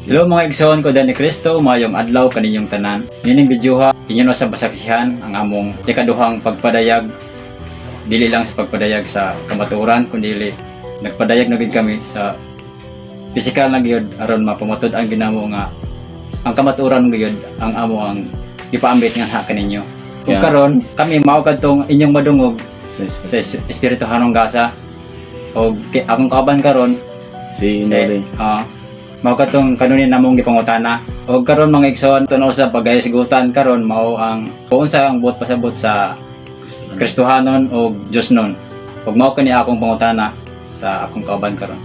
Hello mga igsoon ko ni Kristo, mayong adlaw kaninyong tanan. Nining videoha, inyo na sa basaksihan ang among ikaduhang pagpadayag, dili lang sa pagpadayag sa kamatuoran kundi nagpadayag na gid kami sa pisikal na gyud aron mapamatud ang ginamo nga ang kamatuoran gyud ang amo ang gipaambit nga ha kaninyo. Ug karon kami mao kadtong inyong madungog sa espirituhanong gasa og akong kauban karon si si Noli. Mao katong kanunin namong gipangutana. Og karon mga igsoon, tuno sa pagayasgutan karon mao ang kung unsa ang buot pasabot sa Kristohanon og Diosnon. Ug mao kani akong pangutana sa akong kauban karon.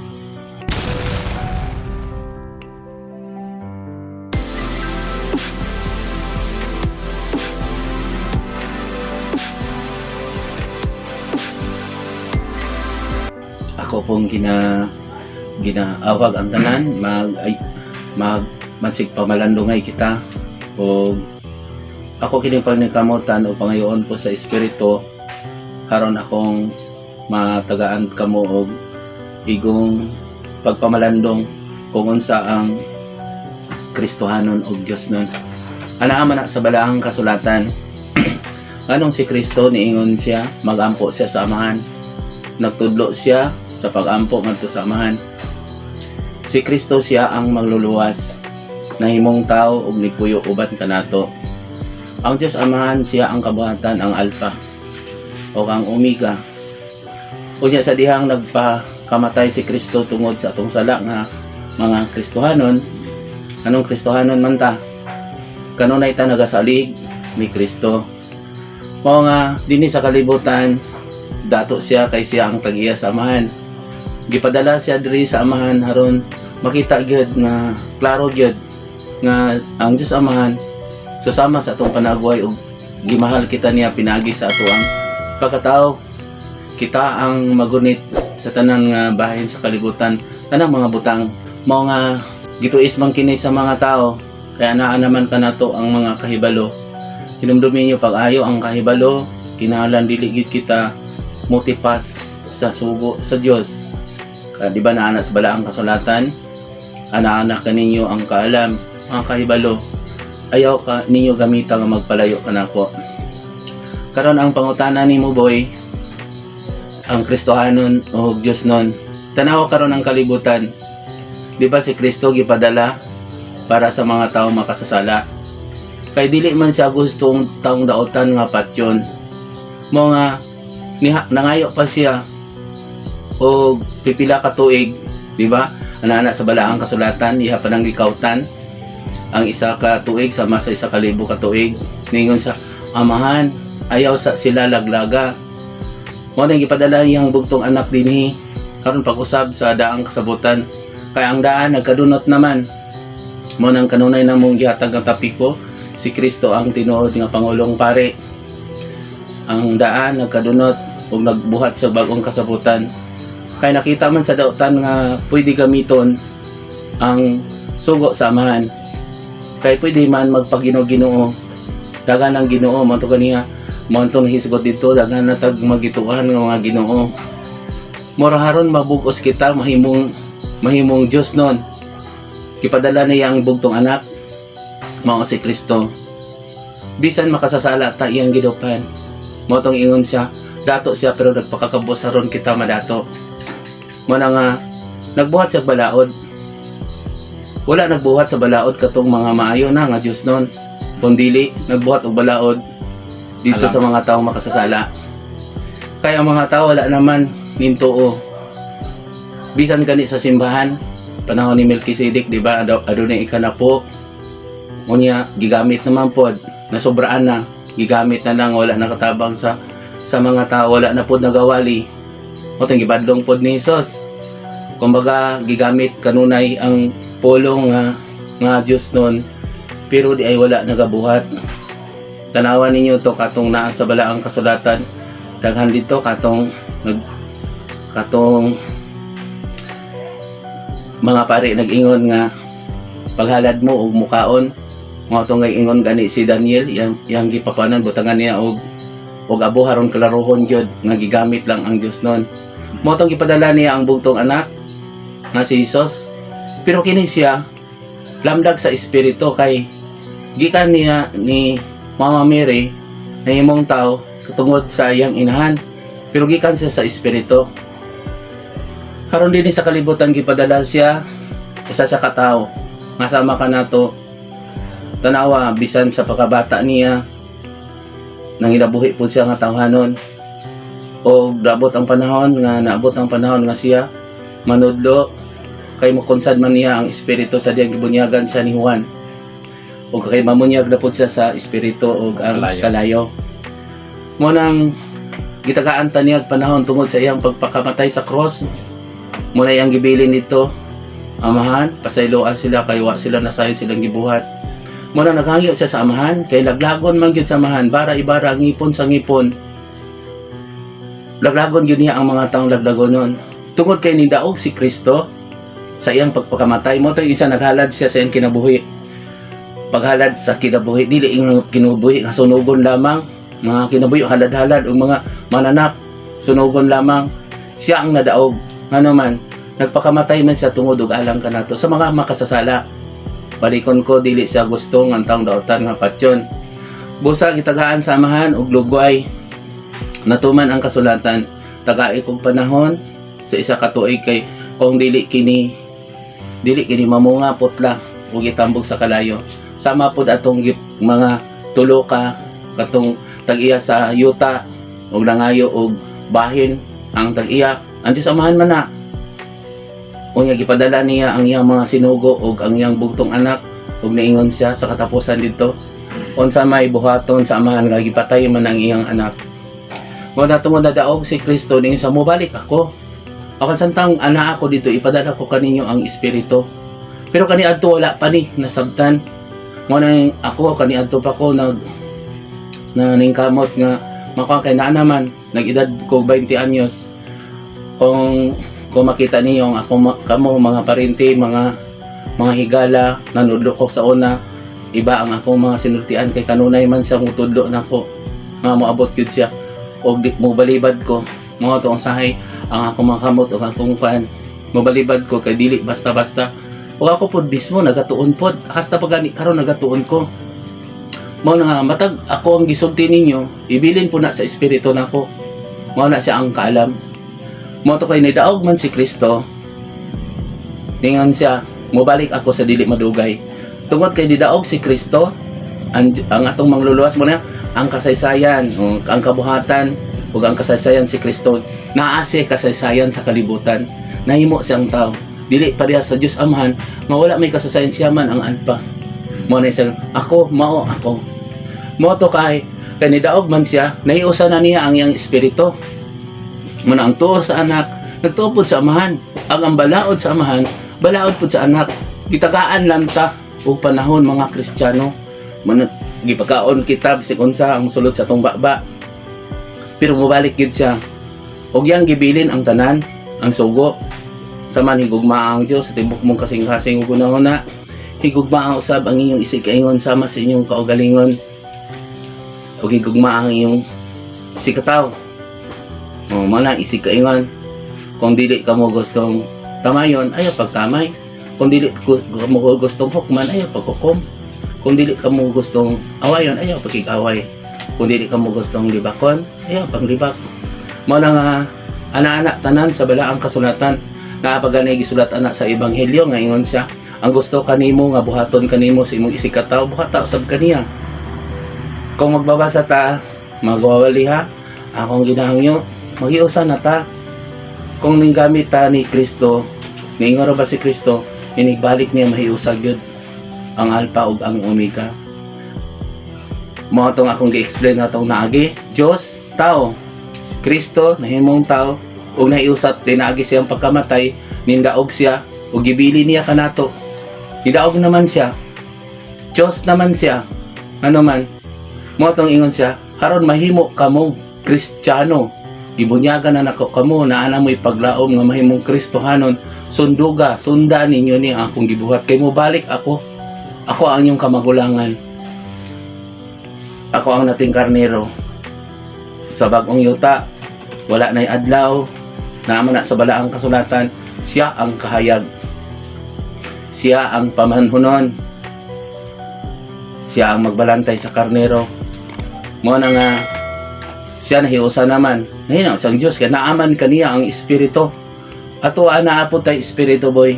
Ako pong ginaawag ang tanan mag ay, mag mansig pamalandungay kita og ako kining paningkamutan o pangayoon ko sa espiritu karon akong matagaan kamo og igong pagpamalandong kung unsa ang Kristohanon og Dios nun. Anaa man na sa balaang kasulatan. Anong si Kristo niingon siya, magampo siya sa Amahan. Nagtudlo siya sa pagampo ngadto sa Amahan. Si Kristo siya ang mangluluwas, nahimong tao ug nipuyo uban kanato. Ang Dios Amahan siya ang kabuhatan, ang Alpha o ang Omega. Unya sa dihang nagpakamatay si Kristo tungod sa atong sala nga mga Kristohanon, anong Kristohanon man ta? Kanunay ta nagasalig ni Kristo. Mao nga dinhi sa kalibutan dato siya kay siya ang tag-iya sa Amahan. Gipadala siya diri sa Amahan aron makita gyud nga klaro gyud nga ang Dios Amahan susama sa atong panagway ug gimahal kita niya pinagi sa ato ang pagkatao. Kita ang magunit sa tanan nga bahin sa kalibutan, tanang mga butang. Mao nga gituis man kini sa mga tao kaya naa naman kanato ang mga kahibalo. Hinumdumi niyo pag-ayo ang kahibalo, kinahanglan dili gyud kita mutipas sa sugo sa Dios. Di ba naa na sa balaang kasulatan, ana-ana kaninyo ang kaalam, ang kahibalo, ayaw ka ninyo gamita nga magpalayo kanako. Karon ang pangutana nimo, boy, ang Kristohanon o Dios nun. Tanaw karon ang kalibutan. Di ba si Kristo gipadala para sa mga tao makasasala? Kay dili man siya gustong taong daotan nga patyon. Mo nga niha, nangayo pa siya og pipila ka tuig, di ba? Ana-ana sa balaang kasulatan, iha pa nang gikautan ang 1 ka tuig sama sa 1,000 ka tuig. Ningon sa Amahan, ayaw sa sila laglaga. Mo nang gipadala iyang bugtong anak dinhi karon pag-usab sa daang kasabutan. Kay ang daan nagkadunot naman. Mo nang kanunay namong gihatag ang tapiko, si Kristo ang tinuod nga pangulong pare. Ang daan nagkadunot ug nagbuhat sa bagong kasabutan. Kay nakita man sa dautan nga pwede gamiton ang sugo sa Amahan. Kay pwede man magpagino-Ginoo. Dagan ang Ginoo mo to kaniya, mo tong hisgot dito, daghan na tag magituan nga mga Ginoo. Mura haron mabugos kita mahimong mahimong Dios nun. Gipadala niya ang bugtong anak mao si Kristo. Bisan makasasala ta, iyang gidupan. Mao tong ingon siya, dato siya pero nagpakakabos aron kita madato. Mo na nga nagbuhat sa balaod. Wala nagbuhat sa balaod katong mga maayo na nga Dios nun. Kung dili nagbuhat og balaod dito Alam. Sa mga taong makasasala. Kaya ang mga tao wala naman nintuo. Bisan gani sa simbahan, panahon ni Melchizedek, di ba, adunay ikanapo. Unya gigamit naman pod, nasobraan na, gigamit na lang, wala nakatabang sa mga tao, wala na pod nagawali. O gibadlong pod ni Jesus. Kumbaga gigamit kanunay ang pulong nga nga Dios nun, pero di ay wala nagabuhat. Tanawan ninyo to katong naa sa balaang kasulatan, daghan dito katong nag katong mga pare nag-ingon nga paghalad mo og mukaon. Mao to nga ingon gani si Daniel, yang yang gipapanan, butangan niya og abo haron klarohon gyud nga gigamit lang ang Dios nun. Mao tong gipadala niya ang bugtong anak nga si Jesus, pero kini siya Lamdag sa espiritu kay gikan niya ni Mama Mary, nahimong tao tungod sa iyang inahan, pero gikan siya sa espiritu. Karon dinhi sa kalibutan, gipadala siya usa sa katawo nga sama kanato. Tanawa, bisan sa pagkabata niya, nanginabuhi po siya nga tawhanon o naabot ang panahon nga siya manudlo kay mukonsad man niya ang espiritu sa diyang gibunyagan siya ni Juan o kay mamunyag na pud siya sa espiritu og ang kalayo. Kalayo mo nang gitagaan ta niya og panahon tungod sa iyang pagpakamatay sa cross. Mo na iyang gibilin dito, "Amahan, pasayloan sila kay wa sila nasayod silang gibuhat." Mo na naghangyo siya sa Amahan kay laglagon man gyud sa Amahan, bara ibara, ngipon sa ngipon, laglagon gyud niya ang mga taong laglagonon tungod kay nidaog si Kristo sa iyang pagpakamatay. Mo to isa naghalad siya sa iyang kinabuhi. Paghalad sa kinabuhi, dili ang kinabuhi nga sunugon lamang, mga kinabuhi halad-halad ug mga mananak sunugon lamang. Siya ang nadaog. Ngano man nagpakamatay man siya tungod og alang kanato sa mga makasasala. Balikon ko, dili siya gusto nga ang taong daotan nga patyon. Busa gitagaan sa Amahan og lugway. Natuman ang kasulatan, tagai kog panahon sa isa ka tuig kay kung dili kini mamunga, putla ug itambog sa kalayo. Sama pod atong mga tulo ka katong tag-iya sa yuta ug nangayo og bahin ang tag-iya. Ang Diyos Amahan man na. Unya gipadala niya ang iyang mga sinugo ug ang iyang bugtong anak ug niingon siya sa katapusan didto, unsa may buhaton sa Amahan nga gipatay man ang iyang anak? Mo na tungod nadaog si Kristo, niingon siya, "Mobalik ako. Apan samtang ana ako dito, ipadala ko kaninyo ang espiritu." Pero kaniadto wala pa ni nasabtan. Mo na ako kaniadto pa ko nag na ningkamot nga makuha kay naa naman nag-edad ko 20 anyos. Kung makita niyo ang ako kamo mga parente, mga higala, nanudlo ko sa una, iba ang akong mga sinultian kay kanunay man siya mutudlo nako nga moabot gyud siya og di mo balibad ko. Mo to ang sahay ang akong mga kamot ug akong kuan, mobalibad ko kay dili basta-basta. Ug ako pod mismo nagatuon pod, hasta pa gani karon nagatuon ko. Mao na nga matag ako ang gisulti ninyo, ibilin po na sa espiritu nako. Mao na siya ang kaalam. Mo to kay nidaog man si Kristo, ningon siya, "Mobalik ako sa dili madugay." Tungod kay didaog si Kristo, ang atong mangluluwas, mo na ang kasaysayan o ang kabuhatan ug ang kasaysayan si Kristo. Naa siya kasaysayan sa kalibutan, nahimo siyang tao, dili pareha sa Dios Amahan nga wala may kasaysayan. Siya man ang alpha. Mo na siyang ako, mao ako. Mo to kay kay nidaog man siya, naiusa na niya ang iyang espiritu. Mo na ang tuo sa anak, nagtuo pod sa Amahan. Ang balaod sa Amahan, balaod pod sa anak. Gitagaan lang ta og panahon, mga Kristiyano. Man gipakaon kita bisag unsa ang sulod sa atong baba, pero mobalik gid siya og iyang gibilin ang tanan, ang sugo sa man higugma ang Dios sa tibok mong kasing-kasing ug hunahuna, higugma ang usab ang inyong isigkaingon sama sa inyong kaugalingon, ug higugma ang inyong isigkatawo. O mao na ang isigkaingon. Kung dili kamo gustong tamayon, ayaw pagtamay. Kung dili kamo gustong hukman, ayaw paghukom. Kung dili kamo gustong awayon, ayaw pagkig-away. Kung dili kamo gustong libakon, ayaw paglibak. Mao na nga ana-ana tanan sa balaang kasulatan. Naa pa gani gisulat ana sa ebanghelyo nga ingon siya, ang gusto kanimo nga buhaton kanimo sa imong isigkatawo, buhata usab kaniya. Kung magbabasa ta, magwawali ha, akong ginahangyo, magiusa na ta. Kung ninggamit ta ni Kristo, niingon ra ba si Kristo, inigbalik niya mahiusa gyud ang Alpha ug ang Omega. Mao tong akong gi-explain natong naagi, Dios tao, si Kristo nahimong tao ug nahiusat pinaagi siyang pagkamatay, nindaog siya ug gibili niya kanato. Nidaog naman siya. Diyos naman siya. Ano man, mo tong ingon siya, karon mahimo kamong Kristiyano. Gibunyagan na nako kamo, naa na mo'y paglaom nga mahimong Kristohanon. Sunduga, sunda ninyo ni ang akong gibuhat. Kay mobalik ako. Ako ang inyong kamagulangan. Ako ang nating karnero. Sa bagong yuta, wala na'y adlaw, naa man na sa balaang kasulatan, siya ang kahayag. Siya ang kahayag. Siya ang pamanhunon. Siya ang magbalantay sa karnero. Mo na nga siya nahiusa naman. Nahina sa Diyos kay naaman kaniya ang espiritu. Ato ana po tay espiritu, boy.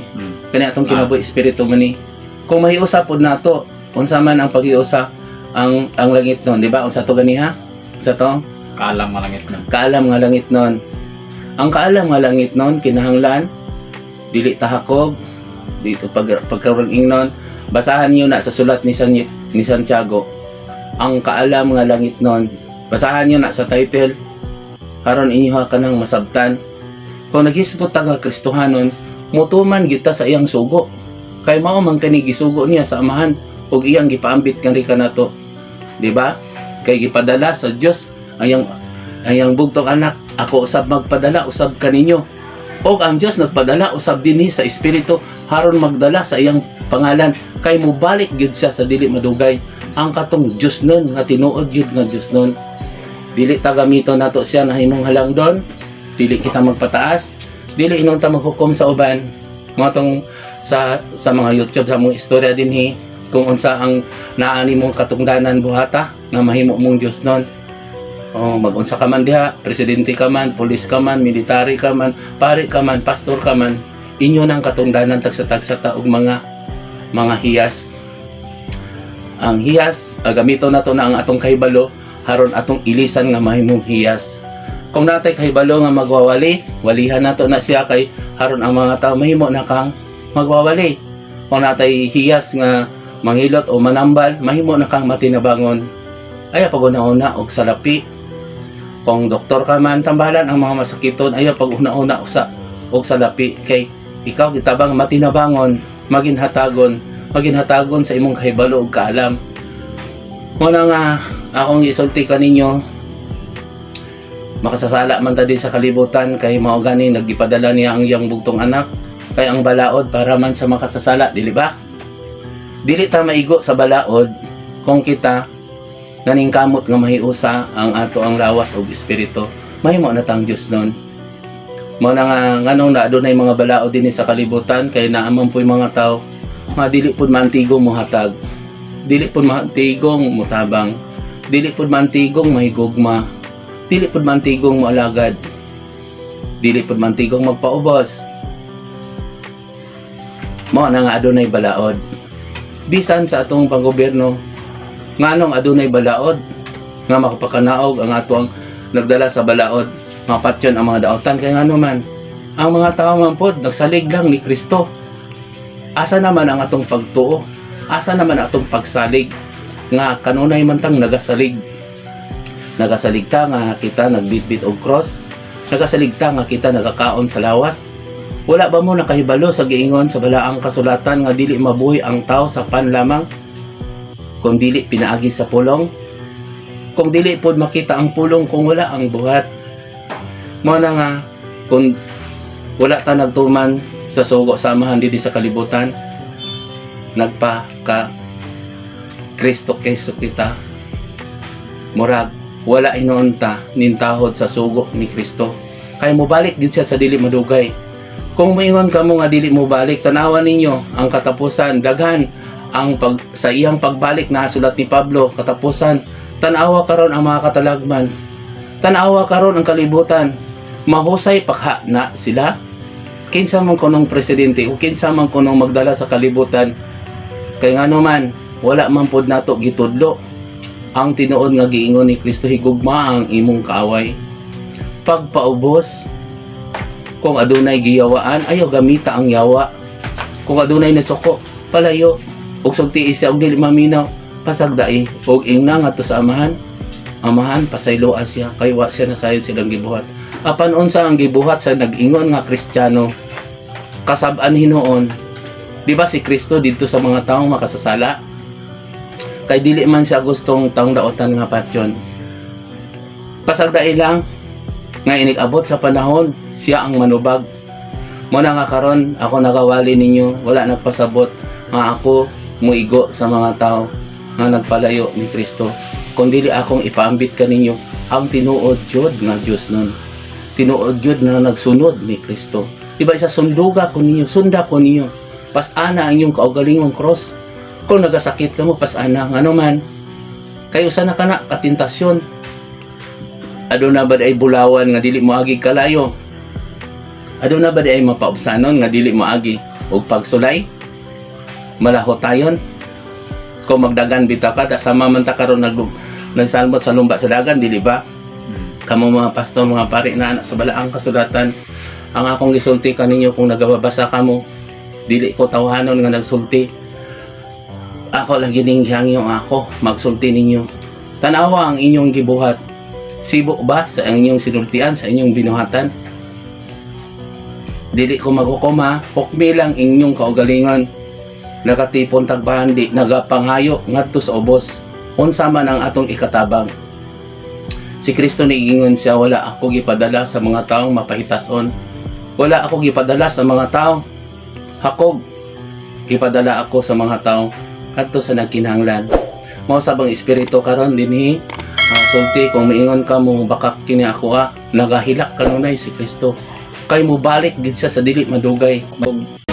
Kani atong kinabuhi, espiritu man ni. Kung mahiusa pod nato, unsa man ang paghiusa ang langit nun, di ba? Unsa to ganiha? Unsa to? Kaalam nga langit nun. Kaalam nga langit nun. Ang kaalam nga langit nun, kinahanglan dili tahakob dito pag pagkarong ingnon. Basahan niyo na sa sulat ni Santiago ang kaalam nga langit nun. Basahan niyo na sa title aron inyo ha kanang masabtan. Kung naghisgot ta nga Kristohanon, mutuman kita sa iyang sugo kay mao man kani gisugo niya sa Amahan ug iyang gipaambit kani kanato, di ba? Kay gipadala sa Dios ang iyang bugtong anak. Ako usab magpadala usab kaninyo. Og ang Dios nagpadala usab dinhi sa espiritu haron magdala sa iyang pangalan kay mobalik gyud siya sa dili madugay, ang katong Dios nun nga tinuod gyud nga Dios nun. Dili ta gamito nato siya na himong halangdon. Dili kita magpataas, dili inon ta maghukom sa uban. Mga tong sa mga YouTube, sa mong istorya dinhi, kung unsa ang naani mong katungdanan, buhata nga mahimo mong Dios nun. Oh, magunsa ka man diha, presidente ka man, pulis ka man, military ka man, pari ka man, pastor ka man, inyo nang katungdanan tagsa-tagsa ta og mga hiyas. Ang hiyas, gamito nato na ang atong kahibalo haron atong ilisan nga mahimong hiyas. Kung natay kahibalo nga magwawali, walihan nato na siya kay haron ang mga tao mahimo na kang magwawali. Kung natay hiyas nga manghilot o manambal, mahimo na kang matinabangon. Ayaw pag una-una og salapi. Kung doktor ka man, tambalan ang mga masakiton, ayaw pag una-una usa og salapi kay ikaw gitabang matinabangon, maginhatagon, maginhatagon sa imong kahibalo ug kaalam. Muna nga akong isulti kaninyo, makasasala man ta din sa kalibutan kay mao gani naggipadala niya ang iyang bugtong anak kay ang balaod para man sa makasasala, dili ba? Dili ta maigo sa balaod kung kita naningkamot nga mahiusa ang ato ang lawas ug espiritu. Mahimo na tang Dios nun. Mao na nga nganong na adunay mga balaod dinhi sa kalibutan kay naaman po'y mga tao nga dili pud maantigong mohatag, dili pud maantigong motabang, dili pud maantigong mahigugma, dili pud maantigong moalagad, dili pud maantigong magpaubos. Mao na nga adunay balaod bisan sa atong panggobyerno. Nganong adunay balaod nga makapakanaog ang ato ang nagdala sa balaod, mapatyon ang mga daotan? Kay ngano man ang mga tao man pod nagsalig lang ni Kristo. Asa naman ang atong pagtuo? Asa naman atong pagsalig nga kanunay man tang nagasalig? Nagasalig ta nga kita nagbitbit og cross, nagasalig ta nga kita nagakaon sa lawas. Wala ba mo nakahibalo sa giingon sa balaang kasulatan nga dili mabuhi ang tao sa pan lamang kung dili pinaagi sa pulong? Kung dili pod makita ang pulong kung wala ang buhat. Mo na nga kung wala ta nagtuman sa sugo sa Amahan dili sa kalibutan, nagpa ka Kristo Keso kita, murag wala hinuon ta nintahod sa sugo ni Kristo kay mobalik gid siya sa dili madugay. Kung moingon kamo nga dili mo balik, tanawan ninyo ang katapusan. Daghan ang pag sa iyang pagbalik na sulat ni Pablo, katapusan. Tanawa karon ang mga katalagman, tanawa karon ang kalibutan, mahusay pakha na sila. Kinsa man kunong presidente o kinsa man kunong magdala sa kalibutan, kay ngano man wala man pod nato gitudlo ang tinuod nga giingon ni Kristo, "Higugma ang imong kaaway." Pagpaubos, kung adunay giyawaan, ayaw gamita ang yawa. Kung adunay nasuko, palayo ug sulti siya og dili maminaw, pasagdai ug ingna ngadto sa Amahan, "Amahan, pasayloa siya kay wa siya nasayod silang gibuhat." Apan unsa ang gibuhat sa nag-ingon nga Kristiyano? Kasab-an hinuon, di ba si Kristo didto sa mga taong makasasala? Kay dili man siya gustong taong daotan nga patyon. Pasagdai lang nga inig-abot sa panahon, siya ang manubag. Mo na nga karon ako nagawali ninyo, wala nagpasabot nga ako muigo sa mga tao nga nagpalayo ni Kristo kung dili akong ipaambit kaninyo ang tinuod jud nga Dios nun, tinuod jud na nagsunod ni Kristo. Di ba isa sunduga ko ninyo, sunda ko ninyo. Pas-ana ang inyong kaugalingong cross. Kung nagasakit ka mo, pas-ana. Ngano man, kayo sana kana katintasyon. Aduna ba ay bulawan nga dili mo agi kalayo? Aduna ba ay mapaubsanon nga dili mo agi og pagsulay? Malahotayon? Kung magdagan bitaw ka, da sama man ta karon nagsalmot sa lumba sa dagan, dili ba? Kamo mga pastor, mga pari na anak sa balaang kasulatan, ang akong gisulti kaninyo, kung nagababasa kamo, dili ko tawhanon nga nagsulti. Ako lang gining gihangyo ako magsulti ninyo. Tanawa ang inyong gibuhat. Sibo ba sa inyong sinultian, sa inyong binuhatan? Dili ko maghukom ha, hukmi lang inyong kaugalingon. Nakatipon tagbandi, nagapangayo ngadto sa ubos. Unsa man ang atong ikatabang? Si Kristo niingon siya, "Wala ako gipadala sa mga taong mapahitason. Wala ako gipadala sa mga taong hakog. Gipadala ako sa mga taong kadto sa nagkinahanglan." Mao sa bang espiritu karon dinhi ang sulti. Kung miingon ka mo bakak kini ako ah, nagahilak kanunay si Kristo. Kay mobalik gid siya sa dili madugay. Ug